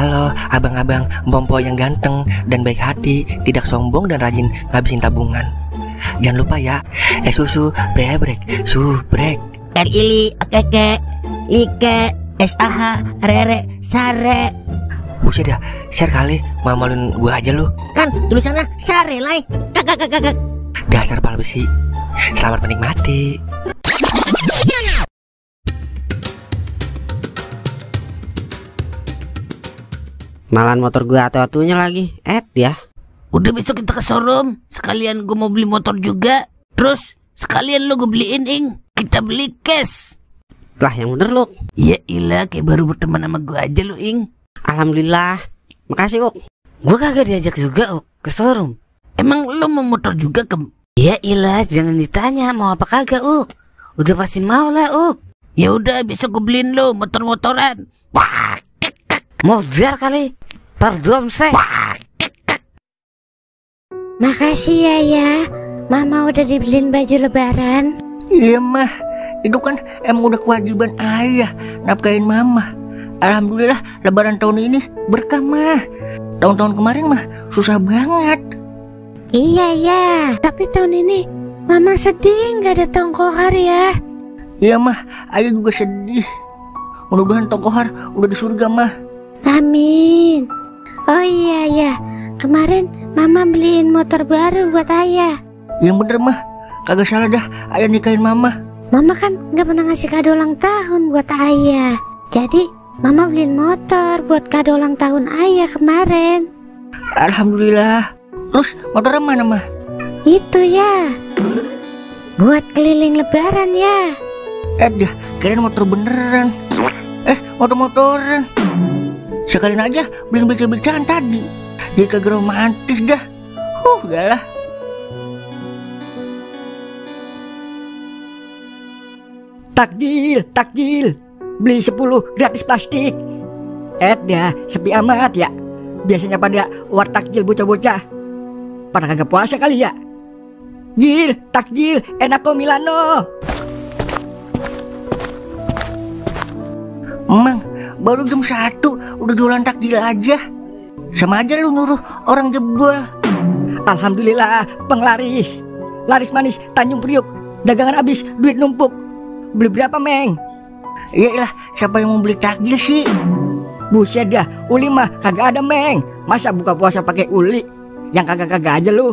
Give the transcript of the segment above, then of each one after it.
Halo abang-abang Mpompo yang ganteng dan baik hati, tidak sombong dan rajin ngabisin tabungan. Jangan lupa ya, susu brebrek, subrek. Ili, okeke, like, SAH, rere, sare. Buset dah, share kali, malu-maluin gua aja lu. Kan tulisannya sare lai. Kakak. Dasar pala besi. Selamat menikmati. Malahan motor gua atu-atunya lagi. Ya. Udah besok kita ke showroom. Sekalian gue mau beli motor juga. Terus sekalian lo gue beliin Kita beli cash. Lah yang bener lu. Ya ilah, kayak baru berteman sama gue aja lu Alhamdulillah. Makasih Uk. Gua kagak diajak juga Uk ke showroom. Emang lo mau motor juga Kem? Ya ilah, jangan ditanya mau apa kagak Uk. Udah pasti mau lah Uk. Ya udah, besok gue beliin lo motor-motoran. Wah, mau biar kali. Pardon saya. Makasih ya. Mama udah dibeliin baju lebaran. Iya mah, itu kan emang udah kewajiban ayah nafkahin mama. Alhamdulillah lebaran tahun ini berkah mah. Tahun-tahun kemarin mah susah banget. Iya, tapi tahun ini Mama sedih gak ada tongkohar ya. Iya mah, ayah juga sedih. Mudah-mudahan tongkohar udah di surga mah. Amin. Oh iya, kemarin Mama beliin motor baru buat ayah. Yang bener mah, kagak salah dah ayah nikahin mama. Mama kan gak pernah ngasih kado ulang tahun buat ayah. Jadi Mama beliin motor buat kado ulang tahun ayah kemarin. Alhamdulillah. Terus motornya mana mah? Itu ya, buat keliling lebaran ya. Dah, kirain motor beneran. Motor-motoran. Sekalian aja beliin beca-becaan tadi. Jadi kagak romantis dah. Udahlah. Takjil. Beli 10 gratis plastik. Dah, sepi amat ya. Biasanya pada war takjil bocah-bocah. Pada kagak puasa kali ya. Takjil, enako Milano. Emang, baru jam 1 udah jualan takjil aja. Sama aja lu nyuruh orang jebol. Alhamdulillah, penglaris. Laris manis Tanjung Priuk. Dagangan habis, duit numpuk. Beli berapa, Meng? Iyalah, siapa yang mau beli takjil sih? Buset dah, uli mah kagak ada, Meng. Masa buka puasa pakai uli? Yang kagak-kagak aja lu.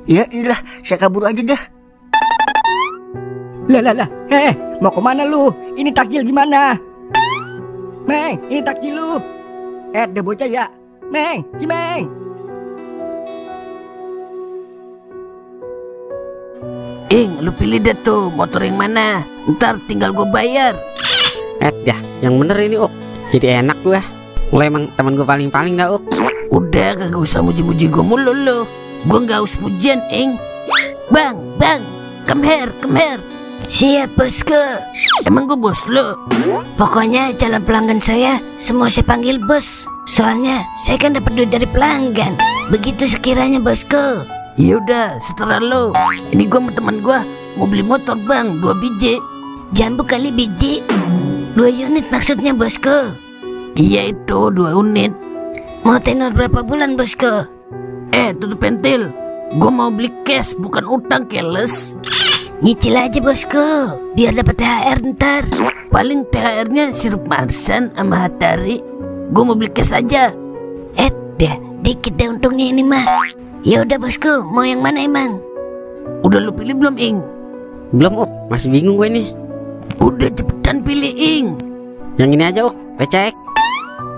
Ya iyalah, saya kabur aja dah. Lah, mau kemana lu? Ini takjil gimana? Meng, ini takjil lu. Dah bocah ya. Meng, Cimeng. Lu pilih deh tuh motor yang mana. Ntar tinggal gue bayar. Dah, yang bener ini Uk. Jadi enak gua. Mulai emang teman gua paling-paling dah Uk. Udah, kagak usah muji-muji gue mulu lu. Gue gak usah pujian, Bang, come here. Siap bosku. Emang gue bos lu? Pokoknya calon pelanggan saya semua saya panggil bos. Soalnya saya kan dapat duit dari pelanggan. Begitu sekiranya bosku. Yaudah, setelah lo. Ini gue sama teman gue mau beli motor bang, 2 biji. Jambu kali biji. 2 unit maksudnya bosku. Iya itu 2 unit. Mau tenor berapa bulan bosku? Tutup pentil. Gue mau beli cash bukan utang, keles. Nyicil aja bosku, biar dapat THR ntar. Paling THR-nya sirup Marsan sama Hatari. Gue mau beli cash aja. Dah, dikit deh untungnya ini mah. Ya udah bosku, mau yang mana emang? Udah lu pilih belum, Belum Uk, masih bingung gue nih. Udah cepetan pilih, Yang ini aja Uk, PCX.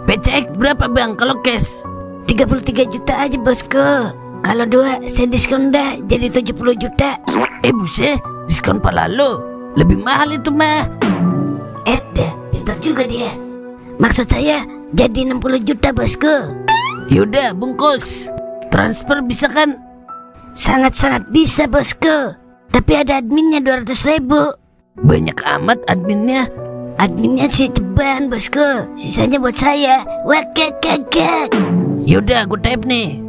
PCX berapa bang kalau cash? 33 juta aja bosku. Kalau 2 saya diskon dah jadi 70 juta. Buset, diskon pala lo. Lebih mahal itu mah. Dah, pintar juga dia. Maksud saya jadi 60 juta bosku. Yaudah, bungkus. Transfer bisa kan? Sangat-sangat bisa bosku. Tapi ada adminnya 200.000. Banyak amat adminnya. Adminnya si ceban bosku. Sisanya buat saya. Wakak. Yaudah, gue type nih.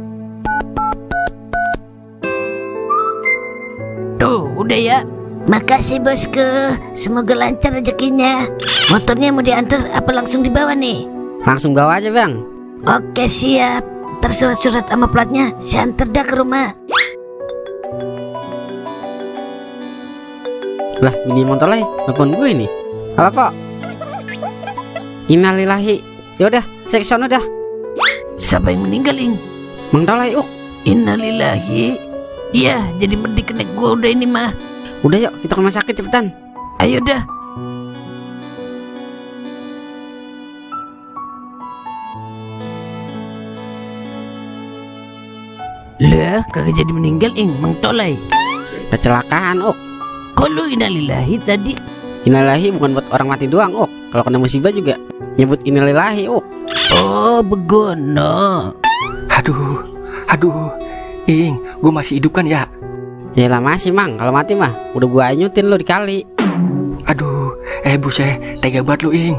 Tuh, udah ya. Makasih bosku. Semoga lancar rezekinya. Motornya mau diantar apa langsung dibawa nih? Langsung bawa aja bang. Oke siap. Tersurat-surat sama platnya saya antar dah ke rumah. Lah, bini motor telepon gue ini. Halo Pok. Innalillahi. Yaudah, saya kesana dah. Siapa yang meninggal, Ing? Mang Tolai, Innalillahi. Iya, jadi medik kenek gua udah ini mah. Udah yuk, kita ke rumah sakit cepetan. Ayo dah. Lah, kagak jadi meninggal, Ing, Mang Tolai. Kecelakaan, Kok lu innalillahi tadi? Innalillahi bukan buat orang mati doang, Kalau kena musibah juga nyebut innalillahi, Oh, begono. Aduh, Ing, gue masih hidup kan ya? Yalah masih, Mang. Kalau mati mah udah gua anyutin lu dikali. Aduh, buset, tega banget lu, Ing.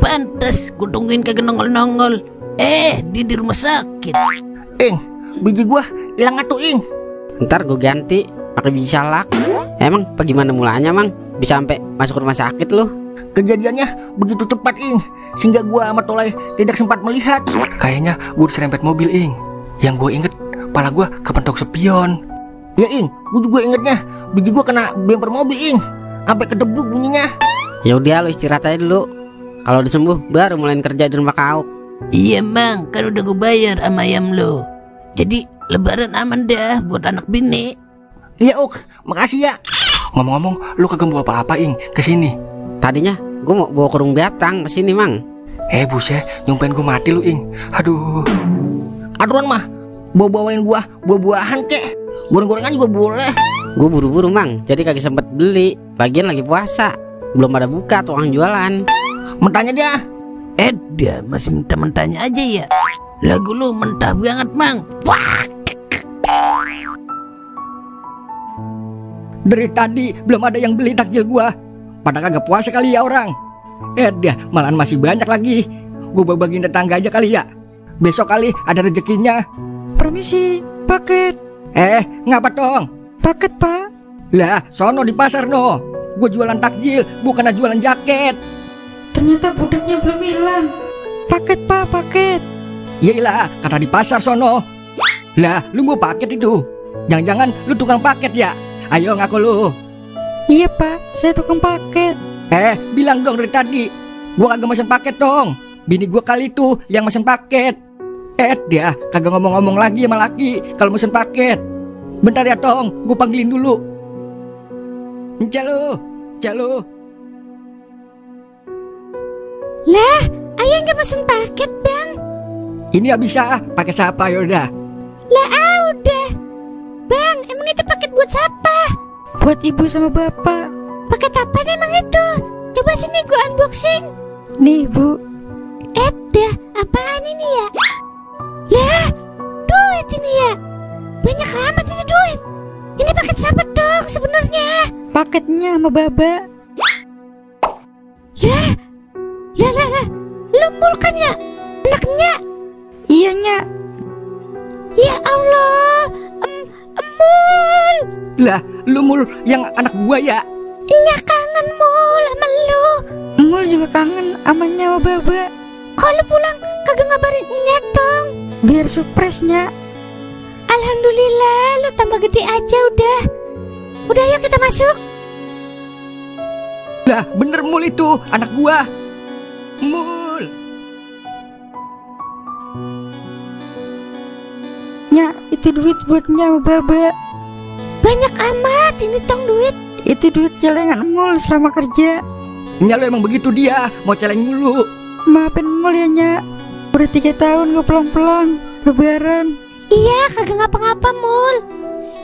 Pantes, gue tungguin kagak nongol-nongol. Dia di rumah sakit. Ing, biji gua hilang atuh, Ing. Ntar gua ganti pakai biji salak. Emang bagaimana mulanya, Mang? Bisa sampai masuk rumah sakit lu? Kejadiannya begitu cepat, Ing, sehingga gua sama Tolai tidak sempat melihat. Kayaknya gua diserempet mobil, Ing. Yang gua inget, kepala gua kepentok spion. Ya, Ing, gua juga ingetnya biji gua kena bemper mobil, Ing, sampai kedebuk bunyinya. Ya udah, lu istirahat aja dulu. Kalau udah sembuh baru mulai kerja di rumah kau. Iya, Mang, kan udah gue bayar sama ayam lo. Jadi lebaran aman dah buat anak bini. Iya, makasih ya. Ngomong-ngomong, lu kagak bawa apa-apa, Ing, kesini. Tadinya gue mau bawa kerung batang kesini, Mang. Buset, nyumpain gue mati lu, Ing. Aduh. Aturan mah, bawa-bawain gua buah-buahan kek. Goreng-gorengan juga boleh. Gue buru-buru, Mang, jadi kagak sempet beli. Lagian lagi puasa, belum ada buka tukang jualan. Mentahnya dia. Dia masih mentah-mentahnya aja ya. Lagu lu mentah banget, Mang. Wah. Dari tadi belum ada yang beli takjil gua. Pada kagak puasa kali ya orang. Dia malahan masih banyak lagi. Gua bagiin tetangga aja kali ya. Besok kali ada rezekinya. Permisi, paket. Ngapa dong? Paket, Pak. Lah, sono di pasar no. Gua jualan takjil, bukan jualan jaket. Ternyata budaknya belum hilang. Paket, Pak, paket. Iyalah, kata di pasar sono. Lah, lu mau paket itu? Jangan-jangan lu tukang paket ya? Ayo ngaku lu. Iya, Pak, saya tukang paket. Bilang dong dari tadi. Gua kagak mesen paket dong. Bini gua kali itu yang mesen paket. Dia kagak ngomong-ngomong lagi sama laki kalau mesen paket. Bentar ya Tong, gua panggilin dulu. Calo. Lah, ayah nggak mesen paket, Bang. Ini bisa paket siapa yaudah. Lah, udah. Bang, emang itu paket buat siapa? Buat ibu sama bapak. Paket apa nih emang itu? Coba sini gua unboxing. Nih, Bu. Dah, apaan ini ya? Lah, duit ini ya. Banyak amat ini duit. Ini paket siapa dong sebenarnya? Paketnya sama Baba. Lah. Lumul kan ya? Anaknya? Iya, Nyak. Ya Allah, Mul. Lah, lu Mul yang anak gua ya? Nyak kangen Mul sama lu. Mul juga kangen sama nyawa Baba. Kalau pulang kagak ngabarin Nyak dong. Biar surprise, Nyak. Alhamdulillah, lu tambah gede aja udah. Udah yuk kita masuk. Lah, bener Mul itu anak gua. Mul. Nyak, itu duit buat nyawa Baba. Banyak amat ini Tong duit. Itu duit celengan Mul selama kerja. Nya lu emang begitu dia, mau celeng mulu. Maafin Mul ya, Nyak. Udah 3 tahun gue pulang-pulang lebaran. Iya, kagak ngapa-ngapa Mul.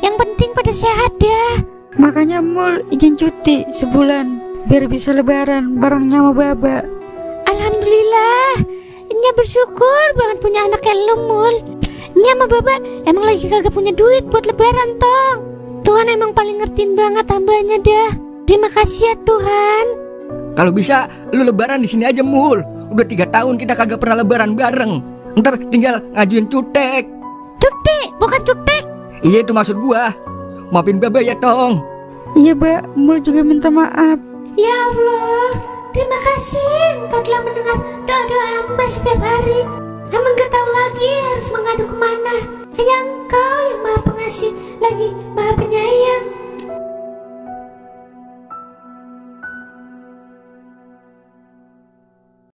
Yang penting pada sehat dah. Makanya Mul izin cuti sebulan biar bisa lebaran bareng nyawa Baba. Alhamdulillah, Nya bersyukur banget punya anak kayak lu Mul. Nya sama Baba emang lagi kagak punya duit buat lebaran Tong. Tuhan emang paling ngertiin banget hambanya dah. Terima kasih ya Tuhan. Kalau bisa lu lebaran di sini aja Mul. Udah 3 tahun kita kagak pernah lebaran bareng. Ntar tinggal ngajuin cutek. Cuti, bukan cutek. Iya itu maksud gua. Maafin Baba ya Tong. Iya, Mbak. Mul juga minta maaf. Ya Allah, terima kasih Engkau telah mendengar doa-doa hamba setiap hari. Emang gak tahu lagi harus mengadu kemana.